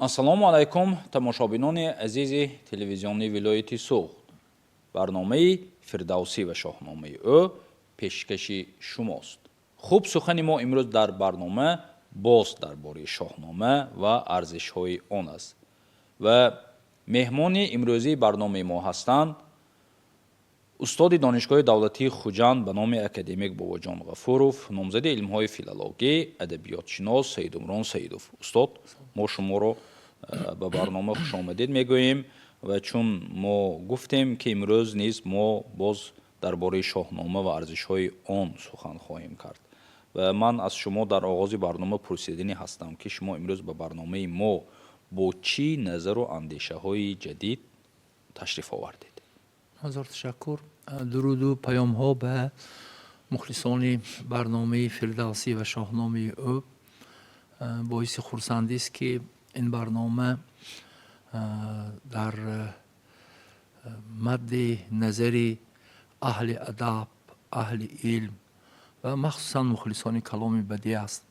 Ассалому алайкум, тамошобинони азизи телевизиони вилояти Суғд. Барномаи «Фирдавсӣ ва шоҳномаи ӯ» пешкаши шумост. Хуб, сухани мо имрӯз дар барнома боз дар бораи Шоҳнома ва арзишҳои он аст ва меҳмони имрӯзии барномаи мо ҳастанд устоди Донишгоҳи давлатии Хуҷанд ба номи академик Бобоҷон Ғафуров, номзади илмҳои филологӣ, адабиётшинос Саидумрон Саидов. Устод, мо шуморо ба барнома хушомадед мегӯем ва чун мо гуфтем, ки имрӯз низ мо боз дар бораи Шоҳнома ва арзишҳои он сухан хоҳем кард ва ман аз шумо дар оғози барнома пурсиданӣ ҳастам, ки шумо имрӯз ба барномаи мо бо чӣ назару андешаҳои ҷадид ташриф овардед? Ҳазор ташаккур. Дуруду паёмҳо ба мухлисони барномаи «Фирдавсӣ ва шоҳномаи ӯ». Боиси хурсандист, ки ин барнома дар мадди назари аҳли адаб, аҳли илм ва махсусан мухлисони каломи бадеъ аст.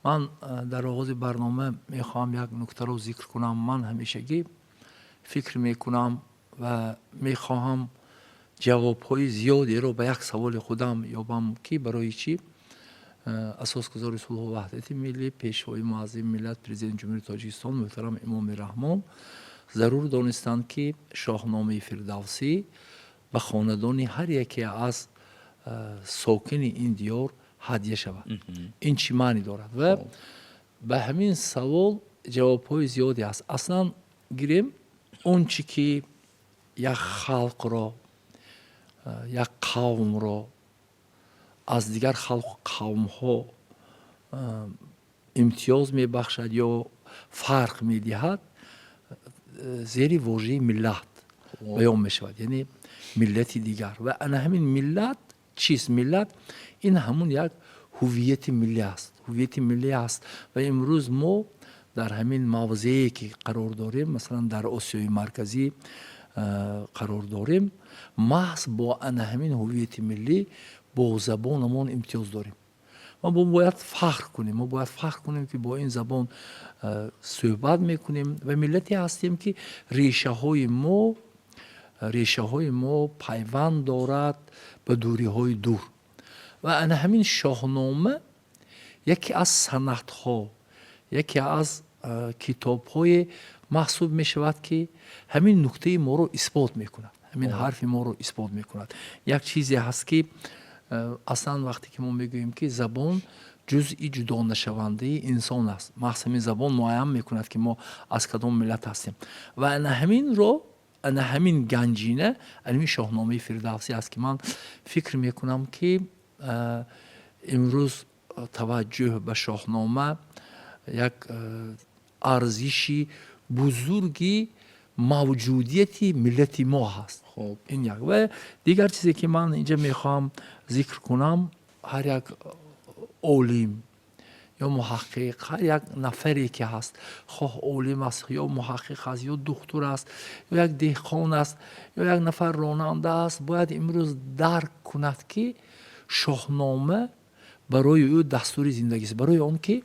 Ман дар оғози барнома мехоҳам як нуктаро зикр кунам. Ман ҳамешагӣ фикр мекунам ва мехоҳам ҷавобҳои зиёдеро ба як саволи худам ёбам, ки барои чӣ Асосгузори сулҳу ваҳдати миллӣ, Пешвои муаззами миллат, Президенти Ҷумҳурии Тоҷикистон муҳтарам Эмомалӣ Раҳмон зарур донистанд, ки Шоҳномаи Фирдавсӣ ба хонадони ҳар яке аз сокини ин диёр ҳадя шавад. Ин чӣ маънӣ дорад? Ва ба ҳамин савол ҷавобҳои зиёде аст. Аслан гирем, он чӣ ки як халқро, як қавмро аз дигар халқу қавмҳо имтиёз мебахшад ё фарқ медиҳад, зери вожаи миллат баён мешавад, яъне миллати дигар. Ва ана ҳамин миллат чист? Миллат ин ҳамун як ҳуввияти миллӣ аст, ҳуввияти миллӣ аст. Ва имрӯз мо дар ҳамин мавзее ки қарор дорем, масалан, дар Осиёи Марказӣ қарор дорем, маҳз бо ана ҳамин ҳуввияти миллӣ, бо забонамон имтиёз дорем. Мо бояд фахр кунем, мо бояд фахр кунем, ки бо ин забон суҳбат мекунем ва миллате ҳастем, ки решаҳои мо пайванд дорад ба дуриҳои дур. Ва ана ҳамин Шоҳнома яке аз санадҳо, яке аз китобҳое маҳсуб мешавад, ки ҳамин нуктаи моро исбот мекунад, ҳамин ҳарфи моро исбот мекунад. Як чизе ҳаст, ки аслан вақте ки мо мегӯем, ки забон ҷузъи ҷудонашавандаи инсон аст, маҳз ҳамин забон муайян мекунад, ки мо аз кадом миллат ҳастем. Ва ана ҳаминро, ана ҳамин ганҷина, ҳамин Шоҳномаи Фирдавсӣ аст, ки ман фикр мекунам, ки имрӯз таваҷҷӯҳ ба Шоҳнома як арзиши бузурги мавҷудияти миллати мо ҳаст. Ин як. Ва дигар чизе, ки ман инҷа мехоҳам зикр кунам: ҳар як олим ё муҳаққиқ, ҳар як нафаре ки ҳаст, хоҳ олим аст ё муҳаққиқ аст, ё духтур аст, ё як деҳқон аст, ё як нафар ронанда аст, бояд имрӯз дарк кунад, ки Шоҳнома барои ӯ дастури зиндагист, барои он ки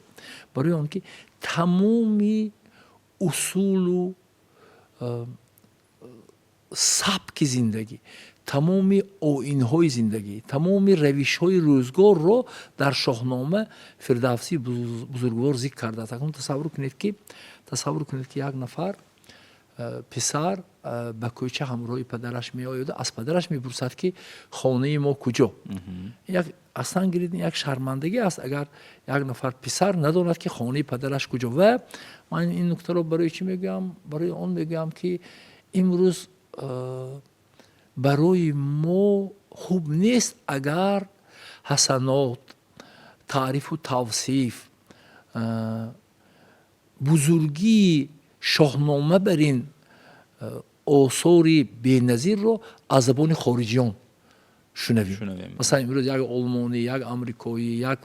тамоми усулу сабки зиндагӣ, тамоми оинҳои зиндагӣ, тамоми равишҳои рӯзгорро дар Шоҳнома Фирдавсии бузургвор зикр кардааст. Акнун тасаввур кунед, ки як нафар писар ба кӯча ҳамроҳи падараш меояду аз падараш мепурсад, ки хонаи мо куҷо? Як аслан гирид, як шармандагӣ аст, агар як нафар писар надонад, ки хонаи падараш куҷо. Ва ман ин нуктаро барои чӣ мегӯям? Барои он мегӯям, ки имрӯз барои мо хуб нест, агар ҳасанот, таърифу тавсиф, бузургии Шоҳнома бар ин осори беназирро аз забони хориҷиён шунавем. Масалан, имрӯз як олмонӣ, як амрикоӣ, як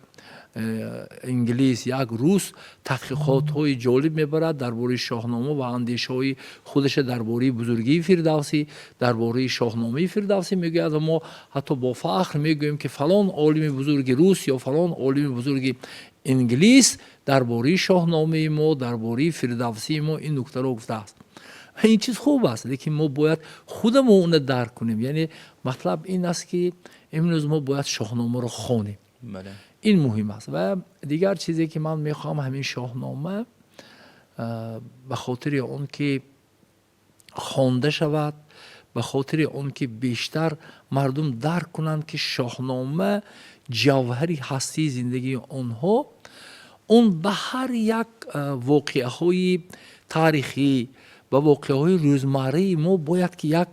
инглис, як рус таҳқиқотҳои ҷолиб мебарад дар бораи Шоҳнома ва андешаҳои худаша дар бораи бузургии Фирдавсӣ, дар бораи Шоҳномаи Фирдавсӣ мегӯяд. Ва мо ҳатто бо фахр мегӯем, ки фалон олими бузурги рус ё фалон олими бузурги Инглис дар бораи Шоҳномаи мо, дар бораи Фирдавсии мо ин нуктаро гуфтааст. Ин чиз хуб аст, лекин мо бояд худамон онро дарк кунем. Яъне матлаб ин аст, ки имрӯз мо бояд Шоҳномаро хонем. Ин муҳим аст. Ва дигар чизе, ки ман мехоҳам, ҳамин Шоҳнома ба хотири он ки хонда шавад, ба хотири он ки бештар мардум дарк кунанд, ки Шоҳнома ҷавҳари ҳастии зиндагии онҳо, он ба ҳар як воқеаҳои таърихӣ, ба воқеаҳои рӯзмарраи мо бояд ки як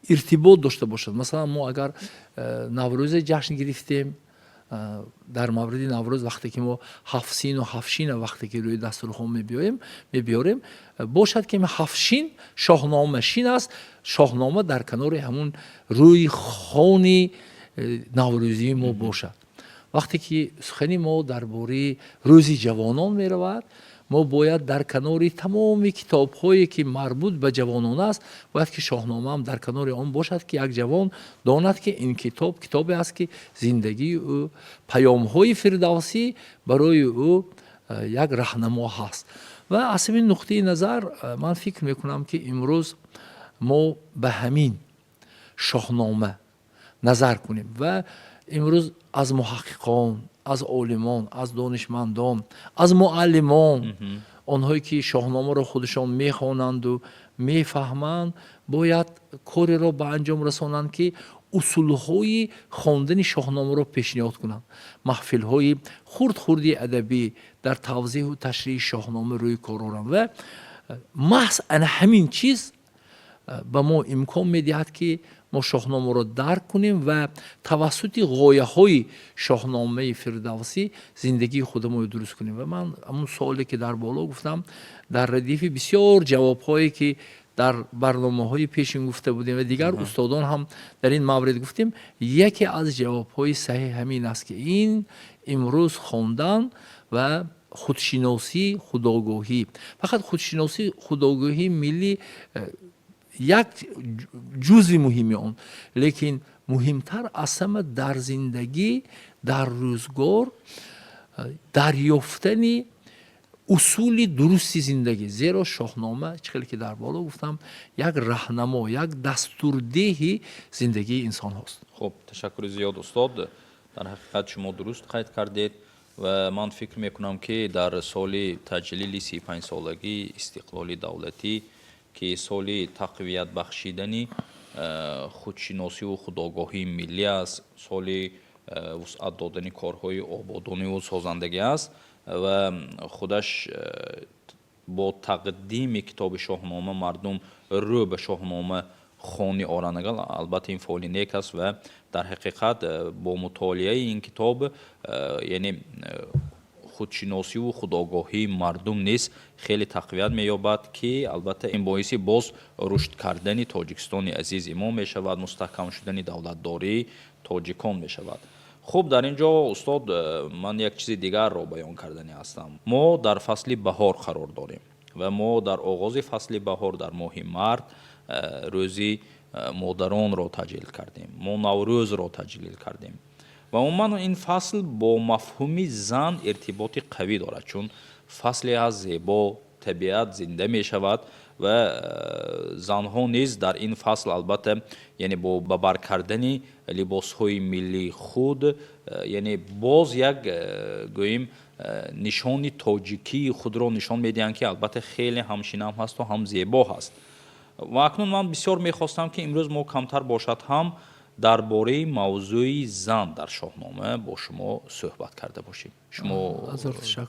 иртибот дошта бошад. Масалан, мо агар Наврӯзе ҷашн гирифтем, дар мавриди Наврӯз, вақте ки мо ҳафтсину ҳафтшина вақте ки рӯи дастурхон мебиёрем, бошад ки ҳафтшин Шоҳнома шин аст, Шоҳнома дар канори ҳамун рӯи хони наврӯзии мо бошад. Вақте ки сухани мо дар бораи Рӯзи ҷавонон меравад, мо бояд дар канори тамоми китобҳое, ки марбут ба ҷавонон аст, бояд ки Шоҳномаам дар канори он бошад, ки як ҷавон донад, ки ин китоб китобе аст, ки зиндагии ӯ, паёмҳои Фирдавсӣ барои ӯ як раҳнамо ҳаст. Ва аз ҳамин нуқтаи назар ман фикр мекунам, ки имрӯз мо ба ҳамин Шоҳнома назар кунем ва имрӯз аз муҳаққиқон, аз олимон, аз донишмандон, аз муаллимон, онҳое ки Шоҳномаро худашон мехонанду мефаҳманд, бояд кореро ба анҷом расонанд, ки усулҳои хондани Шоҳномаро пешниҳод кунанд, маҳфилҳои хурд-хурди адабӣ дар тавзеҳу ташриҳи Шоҳнома рӯи кор оранд. Ва маҳз ана ҳамин чиз ба мо имкон медиҳад, ки мо Шоҳномаро дарк кунем ва тавассути ғояҳои Шоҳномаи Фирдавсӣ зиндагии худамонро дуруст кунем. Ва ман ҳамун суоле, ки дар боло гуфтам, дар радифи бисёр ҷавобҳое, ки дар барномаҳои пешин гуфта будем ва дигар устодон ҳам дар ин маврид гуфтем, яке аз ҷавобҳои саҳеҳ ҳамин аст, ки ин имрӯз хондан ва худшиносӣ, худогоҳӣ, фақат худшиносӣ, худогоҳии миллӣ як ҷузъи муҳими он, лекин муҳимтар аз ҳама дар зиндагӣ, дар рӯзгор дарёфтани усули дурусти зиндагӣ. Зеро Шоҳнома, чӣ хеле ки дар боло гуфтам, як раҳнамо, як дастурдеҳи зиндагии инсонҳост. Хуб, ташаккури зиёд, устод. Дар ҳақиқат шумо дуруст қайд кардед ва ман фикр мекунам, ки дар соли таҷлили 35-солагии истиқлоли давлатӣ, ки соли тақвият бахшидани худшиносиву худогоҳии миллӣ аст, соли вусъат додани корҳои ободониву созандагӣ аст ва худаш бо тақдими китоби Шоҳнома мардум рӯ ба Шоҳнома хони оранд, албатта ин фоли нек аст. Ва дар ҳақиқат бо мутолиаи ин китоб, яъне худшиносиву худогоҳии мардум низ хеле тақвият меёбад, ки албатта ин боиси боз рушд кардани Тоҷикистони азизи мо мешавад, мустаҳкам шудани давлатдории тоҷикон мешавад. Хуб, дар ин ҷо, устод, ман як чизи дигарро баён карданӣ ҳастам. Мо дар фасли баҳор қарор дорем ва мо дар оғози фасли баҳор, дар моҳи март, Рӯзи модаронро таҷлил кардем, мо Наврӯзро таҷлил кардем ва умуман ин фасл бо мафҳуми зан иртиботи қавӣ дорад, чун фасле аст зебо, табиат зинда мешавад ва занҳо низ дар ин фасл албатта, яъне бо ба бар кардани либосҳои миллии худ, яъне боз як гӯем нишони тоҷикии худро нишон медиҳанд, ки албатта хеле ҳам шинам ҳасту ҳам зебо ҳаст. Ва акнун ман бисёр мехостам, ки имрӯз мо камтар бошад ҳам дар бораи мавзӯи зан дар Шоҳнома бо шумо суҳбат карда бошем. Шумо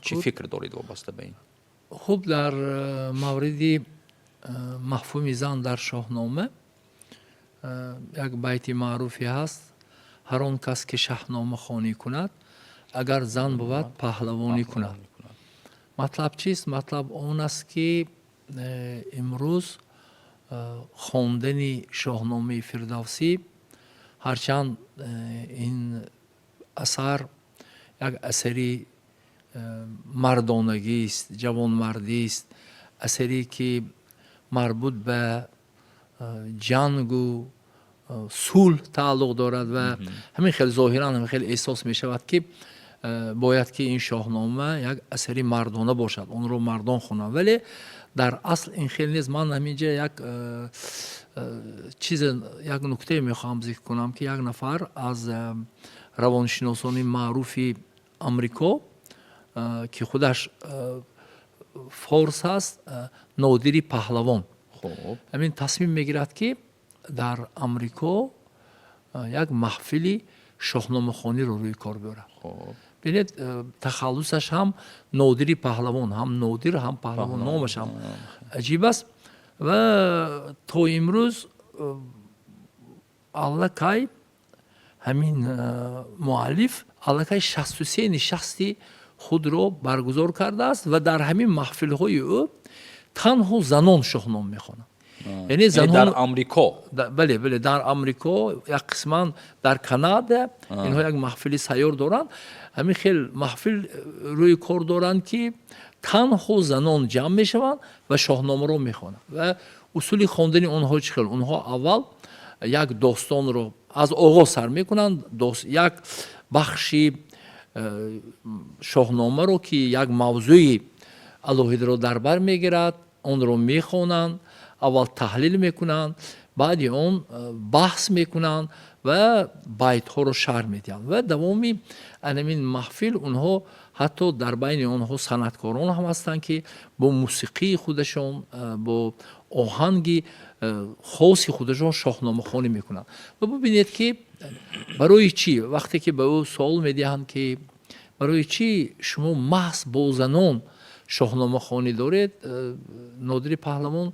чӣ фикр доред вобаста ба ин? Хуб, дар мавриди мафҳуми зан дар Шоҳнома як байти маъруфе ҳаст: «Ҳар он кас ки Шаҳнома хонӣ кунад, агар зан бувад, паҳлавонӣ кунад». Матлаб чист? Матлаб он аст, ки имрӯз хондани Шоҳномаи Фирдавсӣ, ҳарчанд ин асар як асари мардонагист, ҷавонмардист, асаре ки марбут ба ҷангу сулҳ тааллуқ дорад ва ҳамин хел зоҳиран ҳамин хел эҳсос мешавад, ки Бояд ки ин Шоҳнома як асари мардона бошад, онро мардон хонанд, вале дар асл ин хел нест. Ман ҳаминҷа як чизе, як нуктае мехоҳам зикр кунам, ки як нафар аз равоншиносони маъруфи Амрико, ки худаш форс аст, Нодири Паҳлавон, ҳамин тасмим мегирад, ки дар Амрико як маҳфили шоҳномахониро рӯи кор биёрад. Бинед, тахаллусаш ҳам Нодири Паҳлавон, ҳам Нодир, ҳам Паҳлавон, номаш ҳам аҷиб аст. Ва то имрӯз аллакай ҳамин муаллиф аллакай 63 нишасти худро баргузор кардааст ва дар ҳамин маҳфилҳои ӯ танҳо занон шоҳнома мехонанд. Яъне дар Амрико? Бале, дар Амрико, як қисман дар Канада. Инҳо як маҳфили сайёр доранд, ҳамин хел маҳфил рӯи кор доранд, ки танҳо занон ҷамъ мешаванд ва шоҳномаро мехонанд. Ва усули хондани онҳо чӣ хел? Онҳо аввал як достонро аз оғоз сар мекунанд, як бахши шоҳномаро, ки як мавзӯи алоҳидаро дар бар мегирад, онро мехонанд, аввал таҳлил мекунанд, баъди он баҳс мекунанд ва байтҳоро шарҳ медиҳанд. Ва давоми анамин маҳфил онҳо, ҳатто дар байни онҳо санъаткорон ҳам ҳастанд, ки бо мусиқии худашон, бо оҳанги хоси худашон шоҳномахонӣ мекунанд. Ва бубинед, ки барои чӣ, вақте ки ба ӯ суол медиҳанд, ки барои чӣ шумо маҳз бо занон шоҳномахонӣ доред, Нодири Паҳлавон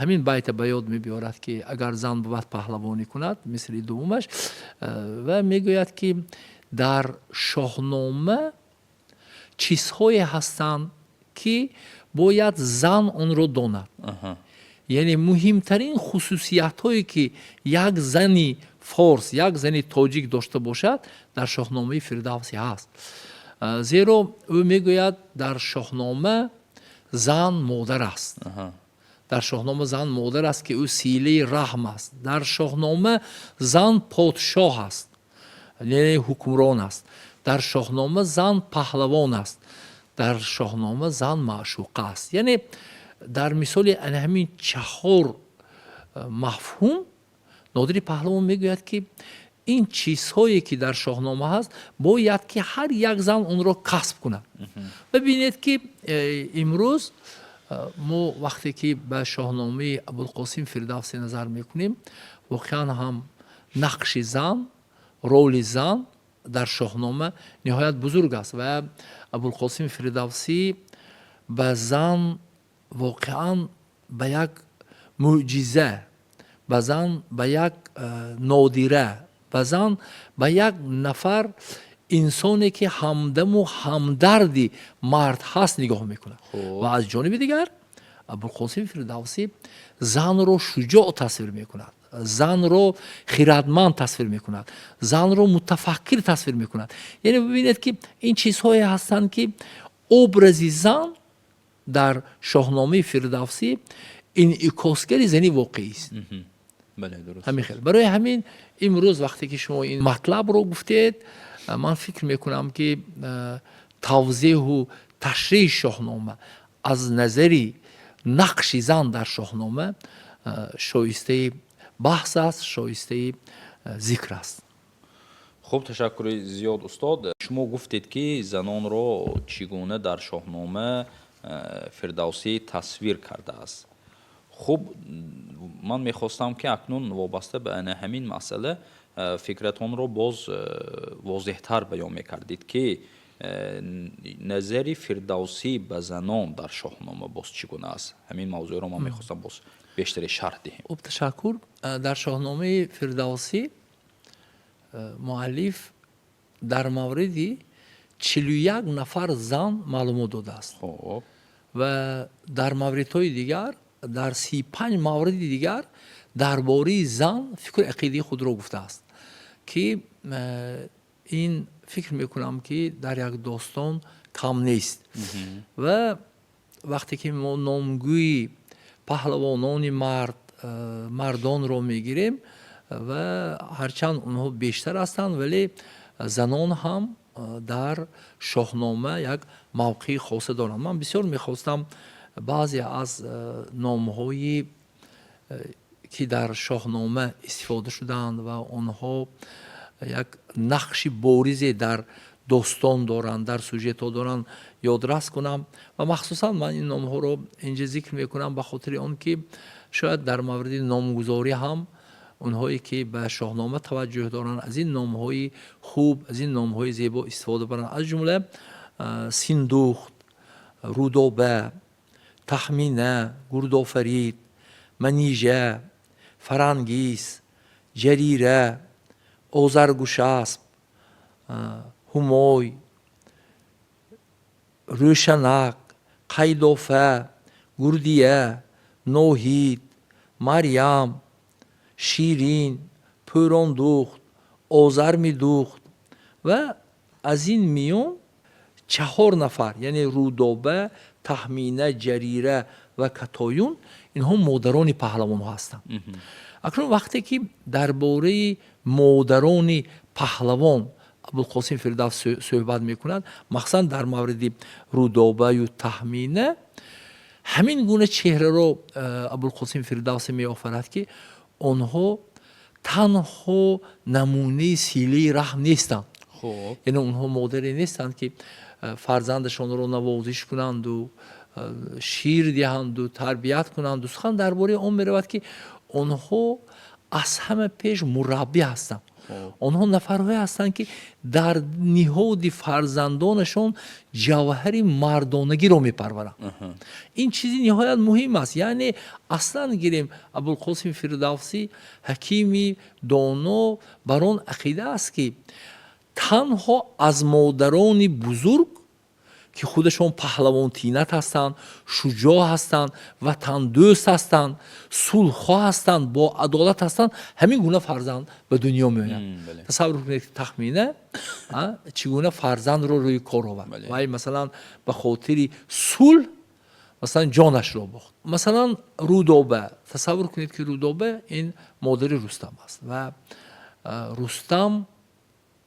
ҳамин байта ба ёд мебиёрад, ки агар зан бувад, паҳлавонӣ кунад, мисли дуввумаш, ва мегӯяд, ки дар шоҳнома чизҳое ҳастанд, ки бояд зан онро донад. Яъне муҳимтарин хусусиятҳое, ки як зани форс, як зани тоҷик дошта бошад, дар шоҳномаи Фирдавсӣ ҳаст. Зеро ӯ мегӯяд, дар шоҳнома зан модар аст, дар шоҳнома зан модар аст, ки ӯ силаи раҳм аст. Дар шоҳнома зан подшоҳ аст, яъне ҳукмрон аст. Дар шоҳнома зан паҳлавон аст. Дар шоҳнома зан маъшуқа аст. Яъне дар мисоли ана ҳамин чаҳор мафҳум Нодири Паҳлавон мегӯяд, ки ин чизҳое, ки дар шоҳнома ҳаст, бояд ки ҳар як зан онро касб кунад. Бибинед, ки имрӯз мо вақте ки ба шоҳномаи Абулқосим Фирдавсӣ назар мекунем, воқеан ҳам нақши зан, роли зан дар шоҳнома ниҳоят бузург аст. Ва Абулқосим Фирдавсӣ ба зан воқеан ба як мӯъҷиза, ба зан ба як нодира, ба зан ба як нафар инсоне, ки ҳамдаму ҳамдарди мард ҳаст, нигоҳ мекунад. Ва аз ҷониби дигар Абулқосим Фирдавсӣ занро шуҷоъ тасвир мекунад, занро хирадманд тасвир мекунад, занро мутафаккир тасвир мекунад. Яъне бибинед, ки ин чизҳое ҳастанд, ки образи зан дар шоҳномаи Фирдавсӣ инъикосгари зани воқеист. Ҳамин хел. Барои ҳамин имрӯз, вақте ки шумо ин матлабро гуфтед, ман фикр мекунам, ки тавзеҳу ташриҳи шоҳнома аз назари нақши зан дар шоҳнома шоистаи баҳс аст, шоистаи зикр аст. Хуб, ташаккури зиёд, устод. Шумо гуфтед, ки занонро чӣ гуна дар шоҳнома Фирдавсӣ тасвир кардааст. Хуб, ман мехостам, ки акнун вобаста ба ана ҳамин масъала фикратонро боз возеҳтар баён мекардид, ки назари Фирдавсӣ ба занон дар шоҳнома боз чӣ гуна аст. Ҳамин мавзӯъро ман мехостам боз бештаре шарҳ диҳем. Хуб, ташаккур. Дар шоҳномаи Фирдавсӣ муаллиф дар мавриди 41 нафар зан маълумот додааст. Ва дар мавридҳои дигар, дар 35 мавриди дигар дар бораи зан фикру ақидаи худро гуфтааст, ки ин фикр мекунам, ки дар як достон кам нест. Ва вақте ки мо номгӯи паҳлавонони мард, мардонро мегирем, ва ҳарчанд онҳо бештар ҳастанд, вале занон ҳам Дар Шоҳнома як мавқеи хоса доранд. Ман бисёр мехостам баъзе аз номҳои, ки дар Шоҳнома истифода шудаанд ва онҳо як нақши боризе дар достон доранд, дар сюжетҳо доранд, ёдрас кунам. Ва махсусан ман ин номҳоро инҷа зикр мекунам ба хотири он ки шояд дар мавриди номгузорӣ ҳам онҳое ки ба Шоҳнома таваҷҷӯҳ доранд, аз ин номҳои хуб, аз ин номҳои зебо истифода баранд. Аз ҷумла Синдухт, Рудоба, Таҳмина, Гурдофарид, Манижа, Фарангис, Ҷарира, Озаргушасп, Ҳумой, Рӯшанак, Қайдофа, Гурдия, Ноҳид, Марьям, Ширин, Пӯрондухт, Озармидухт. Ва аз ин миён чаҳор нафар, яъне Рудоба, Таҳмина, Ҷарира ва Катоюн, инҳо модарони паҳлавонҳо ҳастанд. Акнун вақте ки дар бораи модарони паҳлавон Абулқосим Фирдавс суҳбат мекунад, махсусан дар мавриди Рудобаю Таҳмина, ҳамин гуна чеҳраро Абулқосим Фирдавсӣ меофарад, ки онҳо танҳо намунаи силаи раҳм нестанд. Яъне онҳо модаре нестанд, ки фарзандашонро навозиш кунанду шир диҳанду тарбият кунанду. Сухан дар бораи он меравад, ки онҳо аз ҳама пеш мураббӣ ҳастанд. Онҳо нафарҳое ҳастанд, ки дар ниҳоди фарзандонашон ҷавҳари мардонагиро мепарваранд. Ин чизи ниҳоят муҳим аст. Яъне аслан гирем, Абулқосими Фирдавсӣ, ҳакими доно, бар он ақида аст, ки танҳо аз модарони бузург, ки худашон паҳлавонтинат ҳастанд, шуҷоъ ҳастанд, ватандӯст ҳастанд, сулҳхоҳ ҳастанд, бо адолат ҳастанд, ҳамин гуна фарзанд ба дунё меояд. Тасаввур кунед, ки Таҳмина чӣ гуна фарзандро рӯи кор овард. Вай, масалан, ба хотири сулҳ, масалан, ҷонашро бохт. Масалан, Рудоба. Тасаввур кунед, ки Рудоба ин модари Рустам аст. Ва Рустам,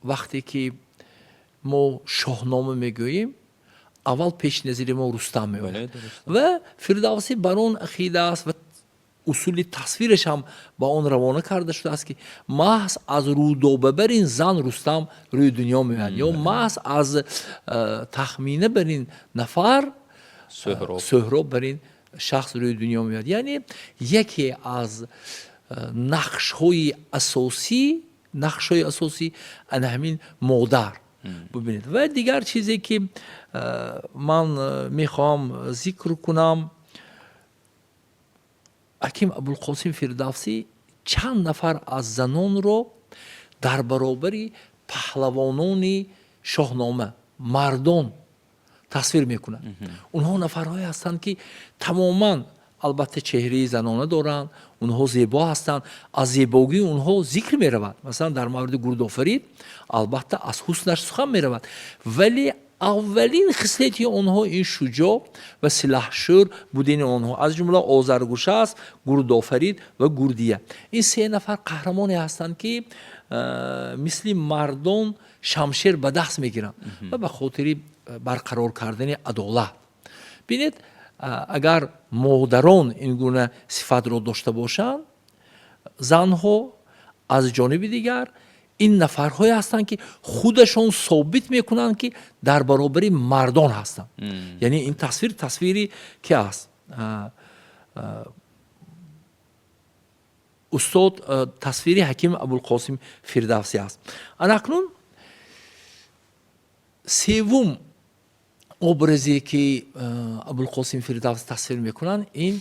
вақте ки мо Шоҳнома мегӯем, аввал пеши назари мо Рустам меояд. Ва Фирдавсӣ бар он ақида аст ва усули тасвираш ҳам ба он равона карда шудааст, ки маҳз аз Рудоба бар ин зан Рустам рӯи дунё меояд ё маҳз аз Таҳмина бар ин нафар, Сӯҳроб бар ин шахс рӯи дунё меояд. Яъне яке аз нақшҳои асосӣ ана ҳамин модар. Бубинед, ва дигар чизе ки ман мехоҳам зикр кунам, ҳаким Абулқосим Фирдавсӣ чанд нафар аз занонро дар баробари паҳлавонони Шоҳнома, мардон, тасвир мекунад. Онҳо нафарҳое ҳастанд, ки тамоман, албатта, чеҳраи занона доранд, онҳо зебо ҳастанд, аз зебогии онҳо зикр меравад. Масалан, дар мавриди Гурдофарид, албатта, аз ҳуснаш сухан меравад, вале аввалин хислати онҳо ин шуҷоъ ва силаҳшӯр будани онҳо. Аз ҷумла Озаргушасп, Гурдофарид ва Гурдия, ин се нафар қаҳрамоне ҳастанд, ки мисли мардон шамшер ба даст мегиранд ва ба хотири барқарор кардани адолат. Бинед, агар модарон ин гуна сифатро дошта бошанд, занҳо аз ҷониби дигар ин нафарҳое ҳастанд, ки худашон собит мекунанд, ки дар баробари мардон ҳастанд. Яъне ин тасвир тасвири ки аст, устод, тасвири ҳаким Абулқосим Фирдавсӣ аст. Анакнун севум образе, ки Абулқосим Фирдавс тасвир мекунанд, ин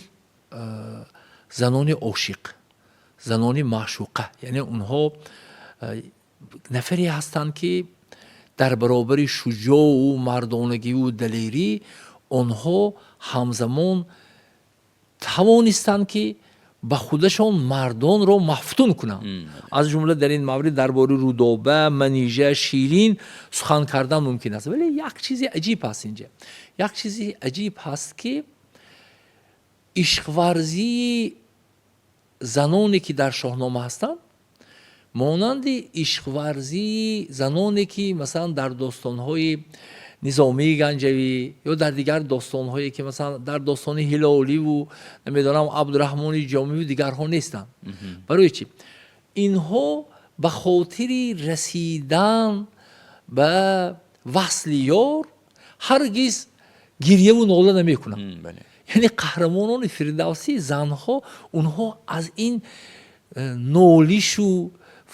занони ошиқ, занони маъшуқа. Яъне онҳо нафаре ҳастанд, ки дар баробари шуҷоъу мардонагиву далерӣ онҳо ҳамзамон тавонистанд, ки ба худашон мардонро мафтун кунанд. Аз ҷумла дар ин маврид дар бораи Рудоба, Манижа, Ширин сухан кардан мумкин аст. Вале як чизи аҷиб ҳаст инҷа, як чизи аҷиб ҳаст, ки ишқварзии заноне, ки дар Шоҳнома ҳастанд, Монанди ишқварзии заноне, ки масалан дар достонҳои Низомии Ганҷавӣ ё дар дигар достонҳое, ки масалан дар достони Ҳилоливу, намедонам, Абдураҳмони Ҷомиву дигарҳо нестанд. Барои чӣ? Инҳо ба хотири расидан ба васли ёр ҳаргиз гирьяву нола намекунанд. Яъне қаҳрамонони Фирдавсӣ, занҳо, онҳо аз ин нолишу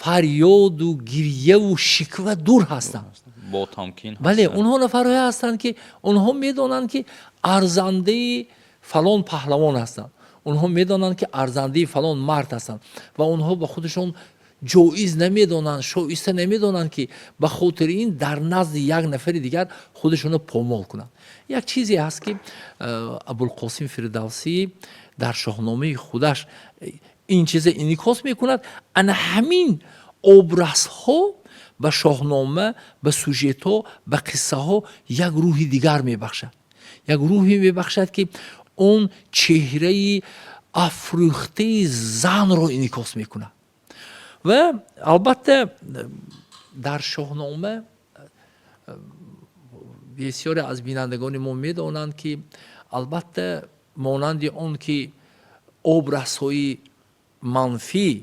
фарёду гирьяву шиква дур ҳастанд. Бо тамкин. Бале, онҳо нафарҳое ҳастанд, ки онҳо медонанд, ки арзандаи фалон паҳлавон ҳастанд, онҳо медонанд, ки арзандаи фалон мард ҳастанд ва онҳо ба худашон ҷоиз намедонанд, шоиста намедонанд, ки ба хотири ин дар назди як нафари дигар худашонро помол кунанд. Як чизе ҳаст, ки Абулқосим Фирдавсӣ дар Шоҳномаи худаш ин чиза инъикос мекунад. Ана ҳамин образҳо ба Шоҳнома, ба сюжетҳо, ба қиссаҳо як рӯҳи дигар мебахшад, як рӯҳе мебахшад, ки он чеҳраи афрӯхтаи занро инъикос мекунад. Ва албатта дар Шоҳнома бисёре аз бинандагони мо медонанд, ки албатта монанди он ки образҳои манфӣ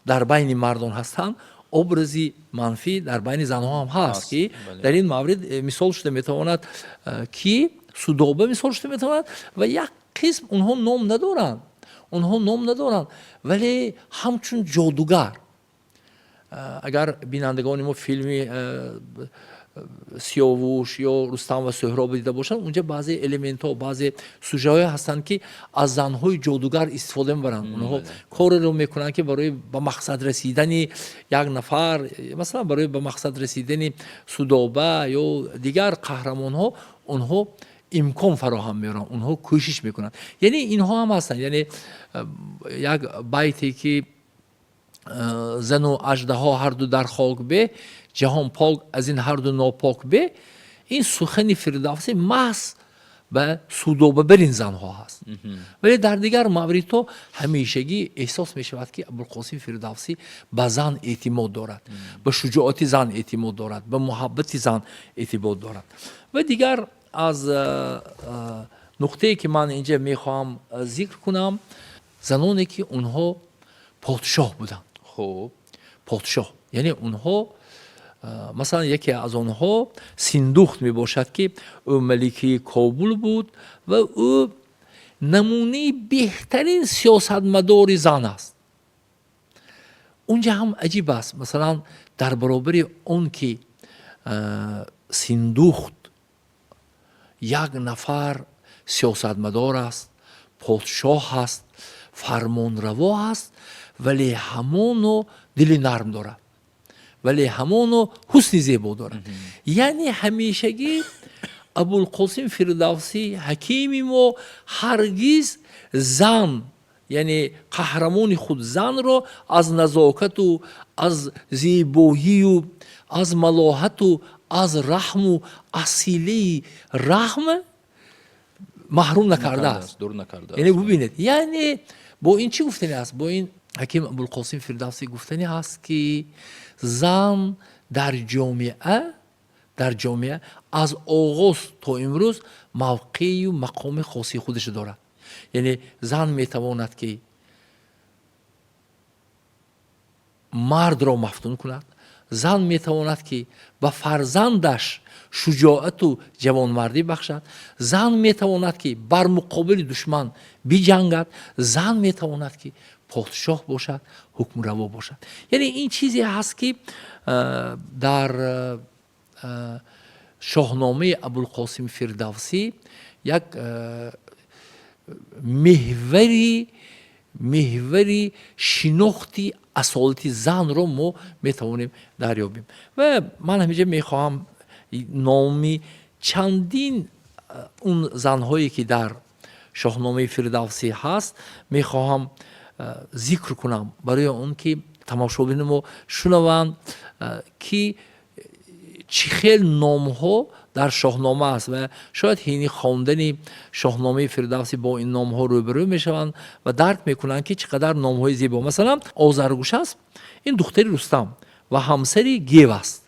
дар байни мардон ҳастанд, образи манфӣ дар байни занҳо ҳам ҳаст, ки дар ин маврид мисол шуда метавонад, ки Судоба мисол шуда метавонад. Ва як қисм онҳо ном надоранд, онҳо ном надоранд, вале ҳамчун ҷодугар, агар бинандагони мо филми Сиёвуш ё Рустам ва Суҳроб дида бошанд, унҷа баъзе элементҳо, баъзе сюжетҳое ҳастанд, ки аз занҳои ҷодугар истифода мебаранд. Онҳо кореро мекунанд, ки барои ба мақсад расидани як нафар, масалан барои ба мақсад расидани Судоба ё дигар қаҳрамонҳо, онҳо имкон фароҳам меоранд, онҳо кӯшиш мекунанд. Яъне инҳо ҳам ҳастанд. Яъне як байте, ки зану аждаҳо ҳарду дар хок бе, ҷаҳон пок аз ин ҳарду нопок бе, ин сухани Фирдавсӣ маҳз ба Судоба бар ин занҳо ҳаст. Вале дар дигар мавридҳо ҳамешагӣ эҳсос мешавад, ки Абулқосим Фирдавсӣ ба зан эътимод дорад, ба шуҷоати зан эътимод дорад, ба муҳаббати зан эътимод дорад. Ва дигар аз нуқтае, ки ман инҷа мехоҳам зикр кунам, заноне, ки онҳо подшоҳ буданд. Подшоҳ, яъне онҳо, масалан, яке аз онҳо Синдухт мебошад, ки ӯ маликаи Кобул буд ва ӯ намунаи беҳтарин сиёсатмадори зан аст. Унҷа ҳам аҷиб аст. Масалан, дар баробари он ки Синдухт як нафар сиёсатмадор аст, подшоҳ аст, фармонраво аст, вале ҳамоно дили нарм дорад, вале ҳамоно ҳусни зебо дорад. Яъне ҳамешагӣ Абулқосим Фирдавсӣ, ҳакими мо, ҳаргиз зан, яъне қаҳрамони худ занро аз назокату аз зебоию аз малоҳату аз раҳму асилаи раҳм маҳрум накардааст. Дур накардааст. Яъне бубинед, яъне бо ин чӣ гуфтани аст? Бо ин ҳаким Абулқосим Фирдавсӣ гуфтани ҳаст, ки зан дар ҷомеа аз оғоз то имрӯз мавқею мақоми хоси худашро дорад. Яъне зан метавонад, ки мардро мафтун кунад, зан метавонад, ки ба фарзандаш шуҷоату ҷавонмардӣ бахшад, зан метавонад, ки бар муқобили душман биҷангад, зан метавонад, ки подшоҳ бошад, ҳукмраво бошад. Яъне ин чизе ҳаст, ки дар Шоҳномаи Абулқосим Фирдавсӣ як меҳвари шинохти асолати занро мо метавонем дарёбем. Ва ман ҳаминҷа мехоҳам номи чандин он занҳое, ки дар Шоҳномаи Фирдавсӣ ҳаст, мехоҳам зикр кунам, барои он ки тамошобини мо шунаванд, ки Чӣ хел номҳо дар Шоҳнома аст ва шояд ҳини хондани Шоҳномаи Фирдавсӣ бо ин номҳо рӯбарӯ мешаванд ва дарк мекунанд, ки чӣ қадар номҳои зебо. Масалан, Озаргушасп ин духтари Рустам ва ҳамсари Гев аст.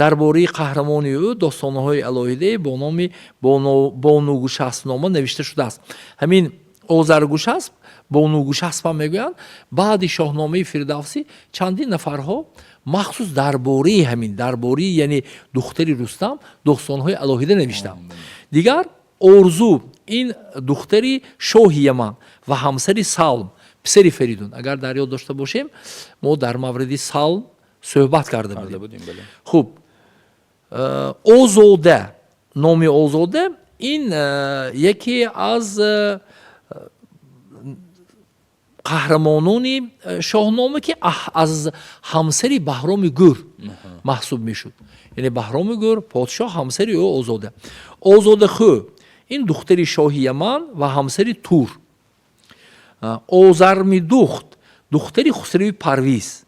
Дар бораи қаҳрамони ӯ достонҳои алоҳидае бо номи Бонугушаспнома навишта шудааст. Ҳамин Озаргушасп, Бонугушасп ҳам мегӯянд. Баъди Шоҳномаи Фирдавсӣ чандин нафарҳо махсус дар бораи ҳамин, дар бораи, яъне, духтари Рустам достонҳои алоҳида навиштанд. Дигар Орзу ин духтари шоҳи Яман ва ҳамсари Салм, писари Фаридун. Агар дар ёд дошта бошем, мо дар мавриди Салм суҳбат карда будем. Хуб, Озода, номи Озода ин яке аз қаҳрамонони Шоҳнома, ки аз ҳамсари Баҳроми Гӯр маҳсуб мешуд, яъне Баҳроми Гӯр подшоҳ, ҳамсари ӯ Озода. Озодахӯ ин духтари шоҳи Яман ва ҳамсари Тур. Озармидухт духтари Хусрави Парвиз.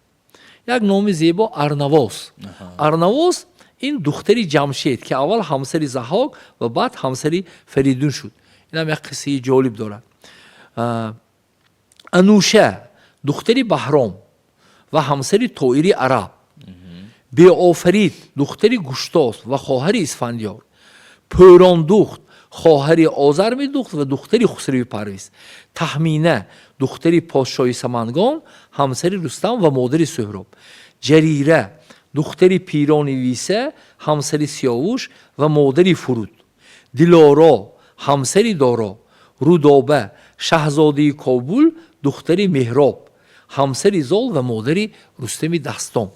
Як номи зебо Арнавоз. Арнавоз ин духтари Ҷамшед, ки аввал ҳамсари Заҳок ва баъд ҳамсари Фаридун шуд. Инам як қиссаи ҷолиб дорад. Ануша духтари Баҳром ва ҳамсари Тоири араб. Беофарид духтари Гуштосп ва хоҳари Исфандиёр. Пӯрондухт хоҳари Озармидухт ва духтари Хусрави Парвиз. Таҳмина духтари подшоҳи Самангон, ҳамсари Рустам ва модари Суҳроб. Ҷарира духтари Пирони Виса, ҳамсари Сиёвуш ва модари Фуруд. Дилоро ҳамсари Доро. Рудоба шаҳзодаи Кобул, духтари Меҳроб, ҳамсари Зол ва модари Рустами Дастон.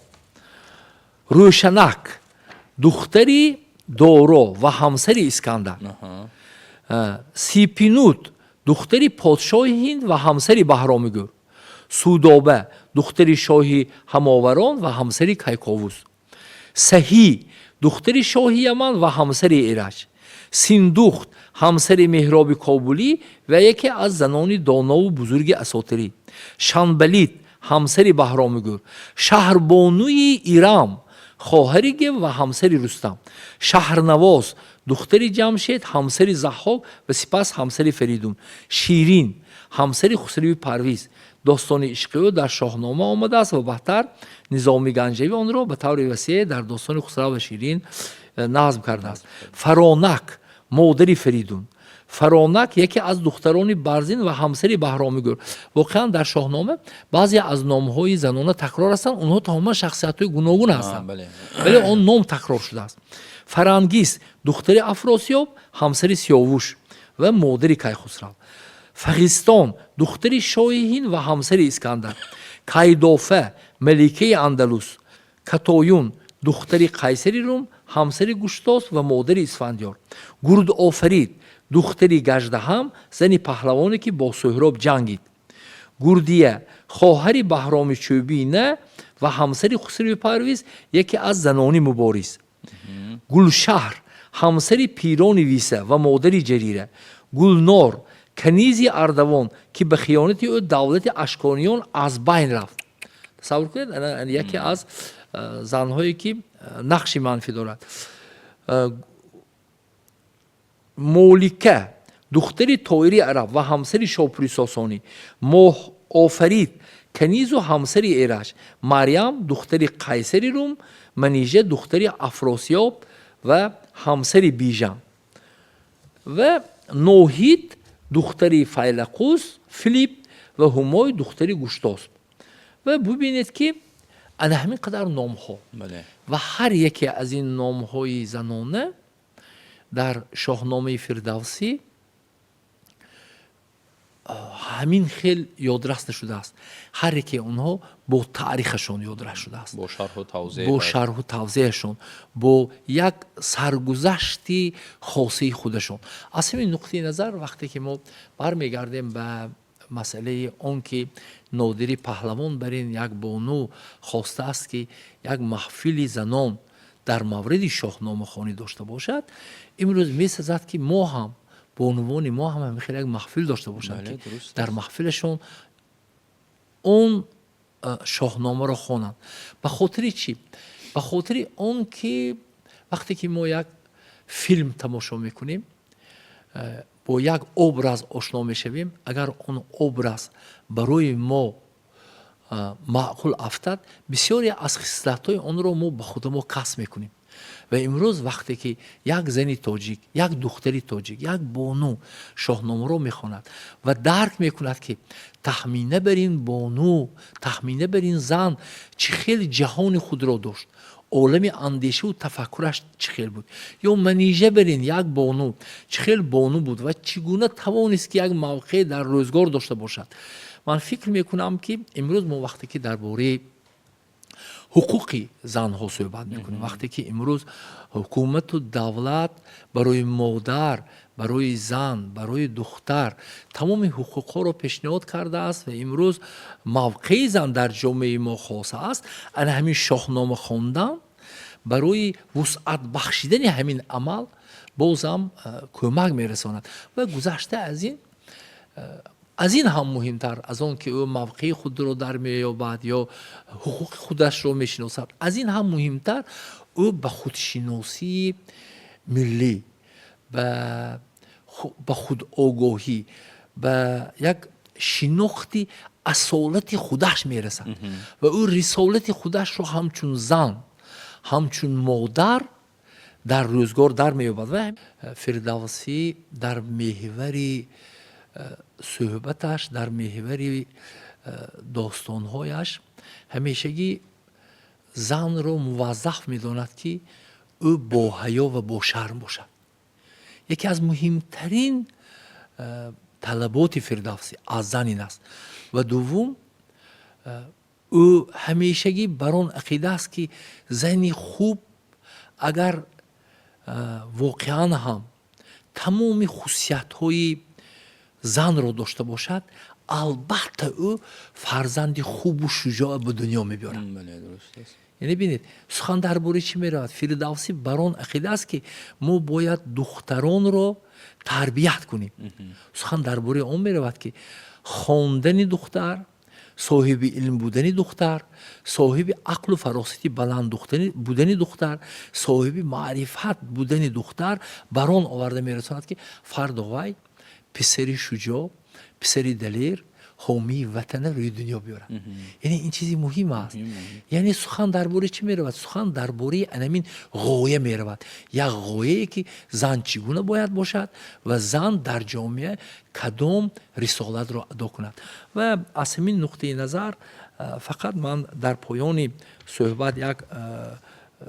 Рӯшанак духтари Доро ва ҳамсари Искандар. Сипинут духтари подшоҳи Ҳинд ва ҳамсари Баҳроми Гӯр. Судоба духтари шоҳи Ҳамоварон ва ҳамсари Кайковус. Саҳӣ духтари шоҳи Яман ва ҳамсари Эраҷ. Синдухт ҳамсари Меҳроби Кобулӣ ва яке аз занони донову бузурги асотирӣ. Шанбалит ҳамсари Баҳроми Гӯр. Шаҳрбонуи Ирам, хоҳари Гев ва ҳамсари Рустам. Шаҳрнавоз духтари Ҷамшед, ҳамсари Заҳҳок ва сипас ҳамсари Фаридун. Ширин ҳамсари Хусрави Парвиз. Достони ишқи ӯ дар Шоҳнома омадааст ва баъдтар Низоми Ганҷавӣ онро ба таври васеъ дар достони Хусрав ва Ширин назм кардааст. Фаронак модари Фаридун. Фаронак яке аз духтарони Барзин ва ҳамсари Баҳроми Гӯр. Воқеан, дар Шоҳнома баъзе аз номҳои занона такрор ҳастанд. Онҳо тамоман шахсиятҳои гуногун ҳастанд, вале он ном такрор шудааст. Фарангис духтари Афросиёб, ҳамсари Сиёвуш ва модари Кайхусрав. Фағистон духтари шоҳи Ҳинд ва ҳамсари Искандар. Кайдофа маликаи Андалус. Катоюн духтари қайсари Рум, ҳамсари Гуштосп ва модари Исфандиёр. Гурдофарид духтари Гаждаҳам, зани паҳлавоне, ки бо Суҳроб ҷангид. Гурдия хоҳари Баҳроми Чӯбина ва ҳамсари Хусрави Парвиз, яке аз занони мубориз. Гулшаҳр ҳамсари Пирони Виса ва модари Ҷарира. Гулнор канизи Ардавон, ки ба хиёнати ӯ давлати Ашкониён аз байн рафт. Тасаввур кунед, яке аз занҳое, ки нақши манфӣ дорад. Молика духтари Тоири араб ва ҳамсари Шопури Сосонӣ. Моҳофарид канизу ҳамсари Эраҷ. Марьям духтари қайсари Рум. Манижа духтари Афросиёб ва ҳамсари Бижан. Ва Ноҳид духтари Файлақус Филипп ва Ҳумой духтари Гуштосп. Ва бубинед, ки ана ҳамин қадар номҳо ва ҳар яке аз ин номҳои занона дар Шоҳномаи Фирдавсӣ ҳамин хел ёдрас нашудааст. Ҳар яке онҳо бо таърихашон ёдрас шудааст. Бо шарҳу тавзеҳ. Бо шарҳу тавзеҳашон, бо як саргузашти хосаи худашон. Аз ҳамин нуқтаи назар, вақте ки мо бармегардем ба масъалаи он, ки Нодири паҳлавон бар ин як бону хостааст, ки як маҳфили занон дар мавриди шоҳномахонӣ дошта бошад, имрӯз месазад, ки мо ҳам, бонувони мо ҳам ҳамин хел як маҳфил дошта бошанд, ки дар маҳфилашон он шоҳномаро хонанд. Ба хотири чӣ? Ба хотири он ки вақте ки мо як филм тамошо мекунем, бо як образ ошно мешавем, агар он образ барои мо маъқул афтад, бисёре аз хислатҳои онро мо ба худ мо касб мекунем. Ва имрӯз вақте ки як зани тоҷик, як духтари тоҷик, як бону Шоҳномаро мехонад ва дарк мекунад, ки Таҳмина бар ин бону, Таҳмина бар ин зан чӣ хел ҷаҳони худро дошт, олами андешаву тафаккураш чӣ хел буд, ё Манижа бар ин як бону чӣ хел бону буд ва чӣ гуна тавонист, ки як мавқеъ дар рӯзгор дошта бошад. Ман фикр мекунам, ки имрӯз мо вақте ки дар бораи ҳуқуқи занҳо суҳбат мекунем, вақте ки имрӯз ҳукумату давлат барои модар, барои зан, барои духтар тамоми ҳуқуқҳоро пешниҳод кардааст ва имрӯз мавқеи зан дар ҷомеаи мо хоса аст, ана ҳамин Шоҳнома хондан барои вусъат бахшидани ҳамин амал бозам кӯмак мерасонад. Ва гузашта аз ин ҳам муҳимтар аз он ки ӯ мавқеи худро дар меёбад ё ҳуқуқи худашро мешиносад, аз ин ҳам муҳимтар, ӯ ба худшиносии миллӣ, ба худогоҳӣ, ба як шинохти асолати худаш мерасад ва ӯ рисолати худашро ҳамчун зан, ҳамчун модар дар рӯзгор дар меёбад. Ва Фирдавсӣ дар меҳвари суҳбаташ, дар меҳвари достонҳояш ҳамешагӣ занро муваззаф медонад, ки ӯ боҳаё ва бошарм бошад. Яке аз муҳимтарин талаботи Фирдавсӣ аз зан ин аст. Ва дуввум, ӯ ҳамешагӣ бар он ақида аст, ки зани хуб агар воқеан ҳам тамоми хусусиятҳои занро дошта бошад, албатта ӯ фарзанди хубу шуҷоъ ба дунё мебиёрад. Яъне бинед, сухан дар бораи чӣ меравад? Фирдавсӣ бар он ақида аст, ки мо бояд духтаронро тарбият кунем. Сухан дар бораи он меравад, ки хондани духтар, соҳиби илм будани духтар, соҳиби ақлу фаросати баланд будани духтар, соҳиби маърифат будани духтар бар он оварда мерасонад, ки фардо вай писари шуҷоъ, писари далер, ҳомии ватана рӯи дунё биёрад. Яъне ин чизи муҳим аст. Яъне сухан дар бораи чӣ меравад? Сухан дар бораи анамин ғоя меравад, як ғояе, ки зан чӣ гуна бояд бошад ва зан дар ҷомеа кадом рисолатро адо кунад. Ва аз ҳамин нуқтаи назар фақат ман дар поёни суҳбат як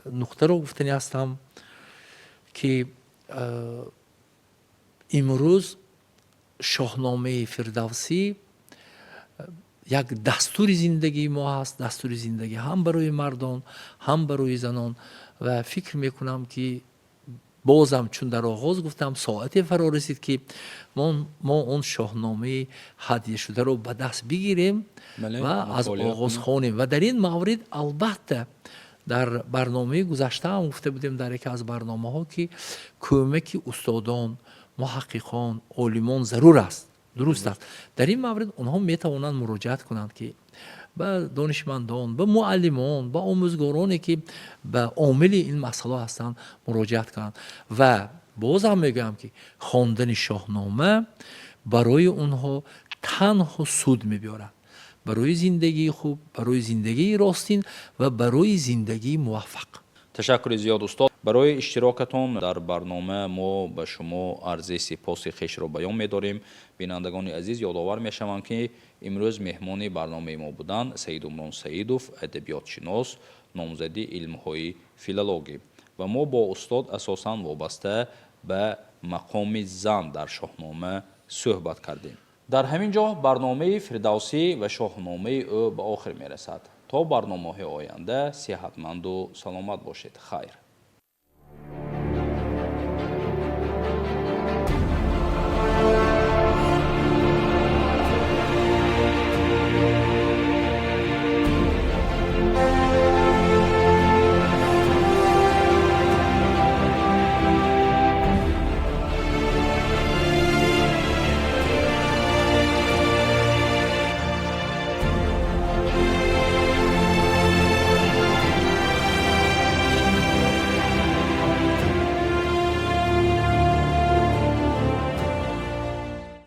нуқтаро гуфтанӣ ҳастам, ки имрӯз Шоҳномаи Фирдавсӣ як дастури зиндагии мо ҳаст, дастури зиндагӣ ҳам барои мардон, ҳам барои занон. Ва фикр мекунам, ки бозам, чун дар оғоз гуфтам, соате фаро расид, ки мо он Шоҳномаи ҳадияшударо ба даст бигирем ва аз оғоз хонем. Ва дар ин маврид, албатта, дар барномаи гузаштаам гуфта будем, дар яке аз барномаҳо, ки кӯмаки устодон, муҳаққиқон, олимон зарур аст. Дуруст аст, дар ин маврид онҳо метавонанд муроҷиат кунанд, ки ба донишмандон, ба муаллимон, ба омӯзгороне, ки ба омили ин масъала ҳастанд, муроҷиат кунанд. Ва бозам мегӯям, ки хондани Шоҳнома барои онҳо танҳо суд мебиёрад, барои зиндагии хуб, барои зиндагии ростин ва барои зиндагии муваффақ. Ташаккури зиёд, устод, барои иштирокатон дар барнома. Мо ба шумо арзи сипоси хешро баён медорем. Бинандагони азиз, ёдовар мешавам, ки имрӯз меҳмони барномаи мо буданд Саидумрон Саидов, адабиётшинос, номзади илмҳои филологӣ, ва мо бо устод асосан вобаста ба мақоми зан дар Шоҳнома суҳбат кардем. Дар ҳамин ҷо барномаи Фирдавсӣ ва шоҳномаи ӯ ба охир мерасад. То барномаҳои оянда сиҳатманду саломат бошед. Хайр.